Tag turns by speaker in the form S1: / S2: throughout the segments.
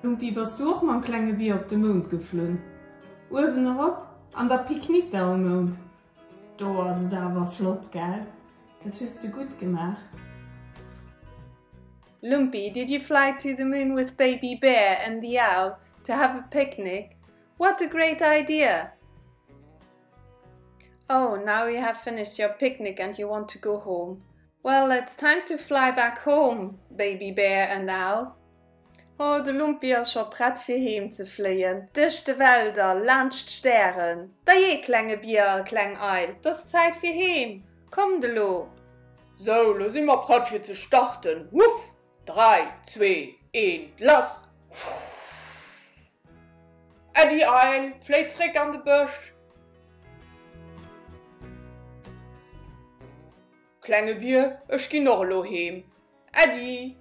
S1: Lumpi, bass du och mam klenge Bier op de Mound geflunn? Uewen erop an da Picknick da um Mound? Do ass et awer flott, gell? Dat hues de gutt gemaach.
S2: Lumpi, did you fly to the moon with baby bear and the owl to have a picnic? What a great idea! Oh, now you have finished your picnic and you want to go home. Well, it's time to fly back home, baby bear and owl. Oh, de Lumpi ass scho prett fir heem ze fléien, duerch de Weltall, laanscht d'Stären. Dajee, klenge Bier a kleng Eil, 't ass Zäit fir heem, kommt elo!
S3: Sou, lo si mer prett fir ze starten. Wuff! 3, 2, 1, lass! Wuff! Äddi Eil, fléi zréck an de Bësch! Klenge Bier, ech ginn och elo heem. Äddi!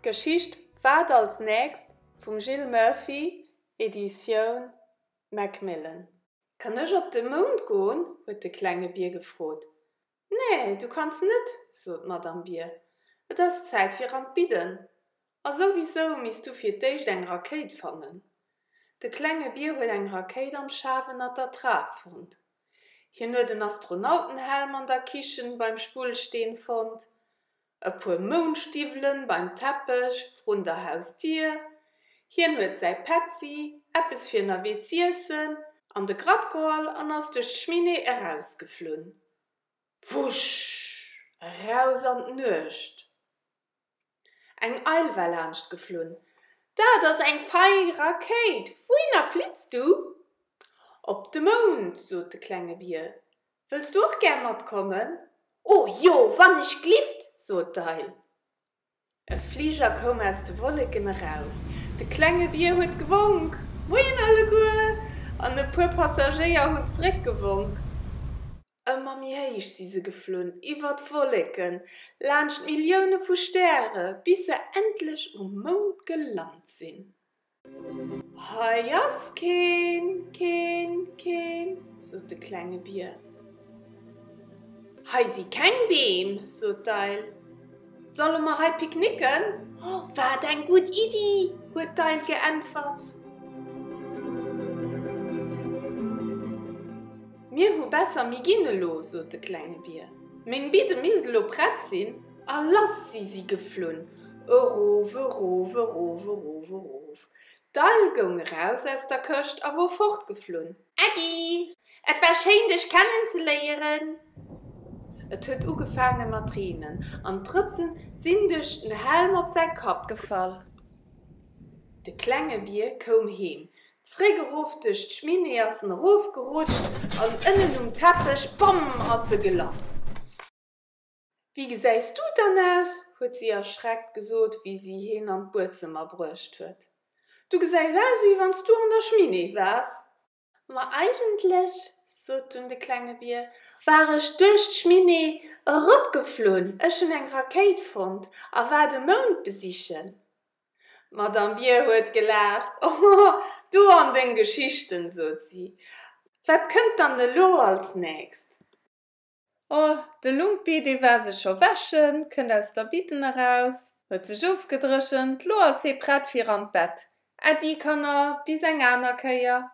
S2: D'Geschicht Wat als nächst vum Jill Murphy, Editioun Macmillan. Kann ech op de Mound goen? huet de klenge Bier gefrot. Nee, du kanns net, sot d'Madame Bier. Et ass Zäit fir an d'Bidden. A souwisou misst du fir d'éischt eng Rakéit fannen. De klenge Bier huet eng Rakéit am Schaf ënnert der Trap fonnt. Hien huet en Astronautenhelm an der Kichen beim Spullsteen fonnt, e puer Moundstiwwelen beim Teppech vrun der Hausdier. Hien huet säi Petzi, eppes fir ënnerwee z'iessen, an de Grapp geholl an ass duerch d'Schminee erausgeflunn. Wusch! Eraus an d'Nuecht. Eng Eil war laanscht geflunn. Dat ass eng fei Rakéit! Wouhinner flitts du? Op de Mound, sot de klenge Bier. Wëlls du och gär matkommen? O jo, wann ech glift! sot d'Eil. E Fliger koum aus de Wolleken eraus. De klenge Bier huet gewonk, Moien alleguer! An e puer Passagéier hunn zeréckgewonk. Ëmmer méi héich si se geflunn, iwwer d'Wolleken, laanscht Millioune vu Stäre, bis se endlech um Mound gelant sinn. Hei ass keen, keen, keen, sot de klenge Bier. Hei si keng Beem, sot d'Eil. Solle mer hei picknicken? Wat eng gutt Iddi! huet d'Eil geäntwert. Mir hu besser, mir ginn elo, sot de klenge Bier. Meng Bidde misst elo prett sinn. A lass si si geflunn, erof, erof, erof, erof, erof. D'Eil goung eraus aus der Këscht a wor fortgeflunn. Äddi! Et war schéin, dech kennenzeléieren. Et huet ugefaange mat reenen an d'Drëpsen sinn duerch den Helm op säi Kapp gefall. De klenge Bier koum heem. Zréck erof duerch d'Schminee ass en erofgerutscht an ënnen um Teppech, bamm, ass e gelant. Wéi gesäis du dann aus? huet si erschreckt gesot, wéi si hien an d'Buedzëmmer bruecht huet. Du gesäis aus, wéi wann s du an der Schminee waars. Ma eigentlech, sot dunn de klenge Bier, war ech duerch d'Schminee eropgeflunn. Ech hunn eng Rakéit fonnt a war de Mound besichen. D'Madame Bier huet gelaacht. Oh, du an deng Geschichten, sot si. Wat kënnt dann elo als nächst? Oh, de Lumpi, dee war sech scho wäschen, kënnt aus der Bidden eraus, huet sech ofgedréchent, lo ass hee prett fir an d'Bett. Äddi, Kanner, bis eng aner Kéier.